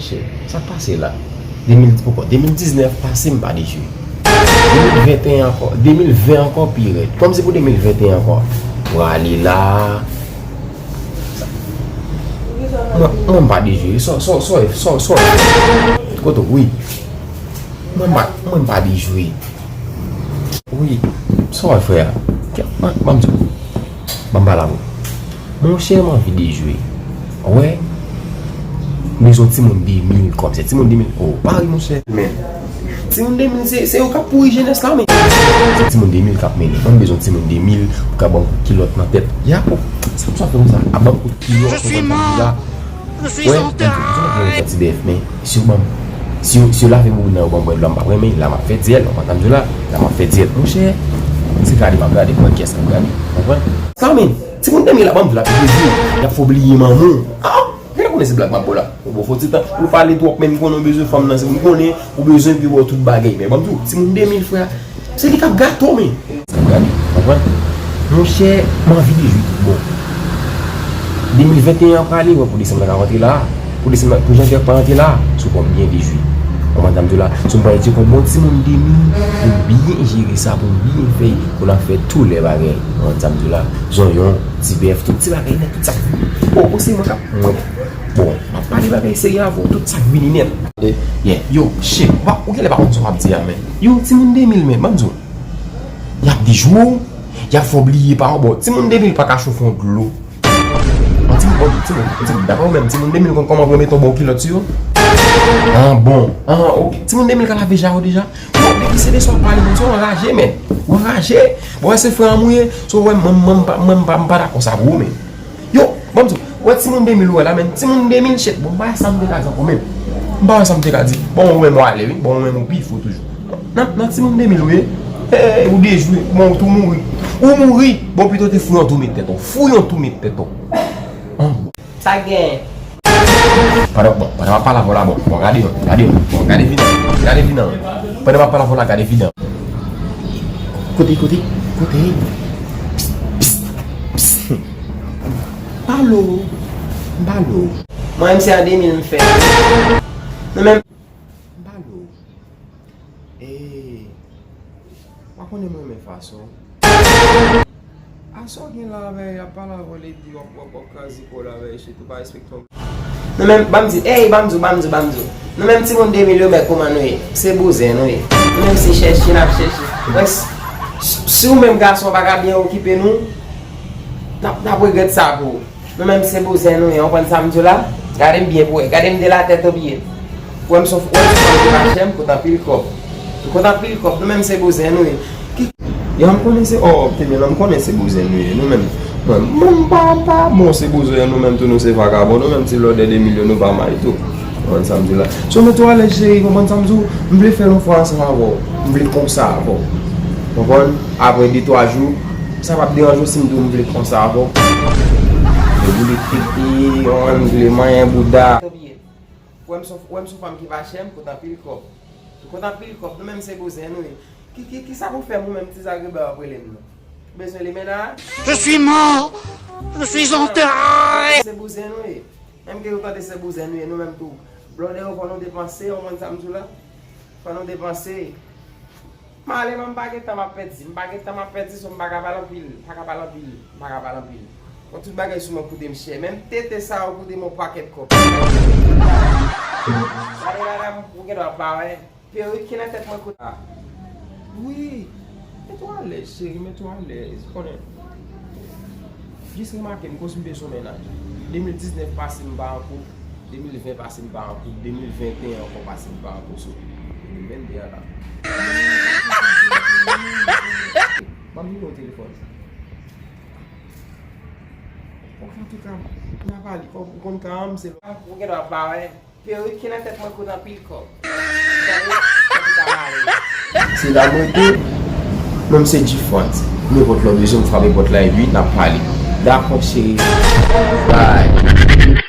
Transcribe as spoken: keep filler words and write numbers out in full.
Chè, sa k pase la? De mil, poko, de mil diznèf pase, m pa dejwe. De mil venteyen ankò, de mil ven ankò pi rèd. Kòm se pou de mil venteyen ankò. Prale la. Sa, mwen, mwen m pa dejwe. Sa, sa, sa, sa, sa, kote w ye? Mwen m pa, mwen m pa dejwe. Wi, sa w wè frè a? Kè, ban, ban m di w. Ban m pale avè w. Monchè, m anvi dejwe. Wè, m bezwen timoun de mil kòmsè. Timoun de mil, oh, pa ri monchè. Men, timoun de mil, se, se yo k ap pouri jenès la, men. Se timoun de mil k ap mennen. Mwen, m bezwen timoun de mil pou ka ban m kout kilòt nan tèt. Ya, po, sa m sa fè konsa? A ban m kout kilòt, konprann sa m di la. Wè, m di, m di, m di, ti bèf, men si yo ban m, si yo, si yo lave bouboun nan, yo ban m bwè dlo a, m p ap renmen, la m ap fè dyèl, w konprann sa m di w la? La m ap fè dyèl. Monchè, se gade m ap gade, mwen kiyès k ap gade, w konprann? Sa men, timoun de mil la ban m di w la, pi de jou, y ap fè w bliye manman w. Ah, gen konnen se blag m ap ba w la. Ou bon fò ti tan, ou pale twòp, men m konnen w bezwen fanm nan, se pou m konnen ou bezwen, pi w tout bagay. Men ban m di w, timoun de mil frè, se li k ap gate w, men. Sa w gade, w konprann? Monchè, m anvi dejwe tout bon. De mil venteyen an prale, wè, pou desanm nan ka rantre la. Pou desanm nan, pou janvye an pa rantre la. Si w konn byen dejwe. W konprann sa m di w la? Si w pa dejwe, konn bon timoun de mil, pou byen jere sa, pou byen fè, pou n ap fè tou lè bagay. W konprann sa m di w la? Zonyon, ti bèf, tout ti bagay nèt, tout sa. Bon, bon, se mwen k ap, mwen. Bon, m ap pale bagay serye avè w, tout sa k vini nèt. Yeah. Yo, shit, ou pa, ou genlè pa konn sa w ap di a, men. Yo, timoun de mil, men, ban m di w. Y ap dejwe w, y ap fè w bliye pa w. Bon, timoun de mil pa ka chofe yon dlo. An timoun, bon, timoun, timoun, daprè w menm, timoun de mil konn kòman pou yo mete yon bon kilòt sou yo? An bon, an, ok. Timoun de mil ka lave ja yo deja? Yo, depi se de sa w ap pale, men, w anraje, men. W anraje. Bon, wè se frè an m ou ye, so, wè, mwen, mwen, m pa, mwen, m pa, m pa dakò sa pou ou, men. Yo, ban m di w, wè timoun de mil ou wè la, men, timoun de mil, shit, bon, bagay sa m te ka di ankò, men. M pa wè sa m te ka di. Bon, ou menm w ale, wi. Bon, ou menm ou pi fou toujou. Nan, nan timoun de mil ou ye. Hey, ou dejwe. Bon, ou tou mouri. Ou mouri. Bon, pito te fou yon tou met tèt ou. Fou yon tou met tèt ou. An. Sa k genyen? Pandan, bon, pandan m ap pale avè w la, bon, bon, gade yon, gade yon, bon, gade vidan, gade vidan. Pandan m ap pale avè w la, gade vidan. Kote, kote, kote? Psst, psst, psst. Palo, palo. Mwen menm se an de mil m fè. Nou menm. Palo. Ee, pa konnen mwen renmen fason. A sa w gen la avè y ap pale avè w, li di w ap, w ap, w ap kraze kò w la avè y, shit, ou pa respekte w. Nou menm, ban m di, ey, ban m di w, ban m di w, ban m di w. Nou menm timoun de mil yo, men kòman nou ye? Se bouzen nou ye. Nou menm se chèche n ap chèche. Mwen, si, si, si ou menm gason pa ka byen okipe nou, n ap, n ap regrèt sa pou ou. Nou menm se bouzen nou ye, w konprann sa m di w la? Gade m byen pou wè, gade m de la tèt o pye. Ou wè m se, ou wè m se fanm ki pa chè, m kote anpil kòb. M kote anpil kòb, nou menm se bouzen nou ye. Ki, ya m konnen se, oh, ok, men non, m konnen se bouzen nou ye, nou menm. Mwen, mwen, m pa, m pa, bon, se bouzen nou menm tou, nou se vagabon, nou menm ti lòdè de mil yo, nou pa may tou. W konprann sa m di w la? So, mete w alèz cheri, w konprann sa m di w? M vle fè l yon fwa ansanm avè w, m vle konsa avè w. W konprann? Apre de twa jou, sa p ap deranje w si m di w m vle konsa avè w? M vle boule tete, yon, m vle manyen bouda. Ou wè m se, ou wè m se fanm ki pa chè, m kote anpil kòb. M kote anpil kòb, nou menm se bouzen nou ye. Ki, ki, kisa pou fè m ou menm ti zagrebè w ap rele m non? Ou bezwen limena? Je suis mort. Je suis enterré. Se bouzen nou ye. Menm ke yo tande se bouzen nou ye, nou menm tou. Blòdè yo fò nou depanse, w konprann sa m di w la? Fò nou depanse. M ale, men m pa gen tan m ap pèdi. M pa gen tan m ap pèdi, so m pa ka pale anpil. M pa ka pale anpil. M pa ka pale anpil. Bon, tout bagay sou mwen koute m chè. Menm tete sa yo koute m yon pakèt kòb. Gade la, la, ou gen dwa pa wè. Perik ki nan tèt mwen koute. Ah. Wi. Mete w alèz, cheri, mete w alèz. Konnen. Jis remake m, koz m bezwen mennaj. De mil diznèf pase m pa an koup, de mil ven pase m pa an koup, de mil venteyen ankò pase m pa an koup, so de mil vennde a la. Ban m nimewo telefòn. Ok, antouka, n a pale, ou konn ka an m, se ou gen dwa pa wè. Perik ki nan tèt mwen koute anpil kòb. Gade, kòb li ta mare. Se la mwen te, non m se G-Frantz. Nenpòt lè w bezwen m frape pòt la epi n ap pale. Dakò cheri. Bye.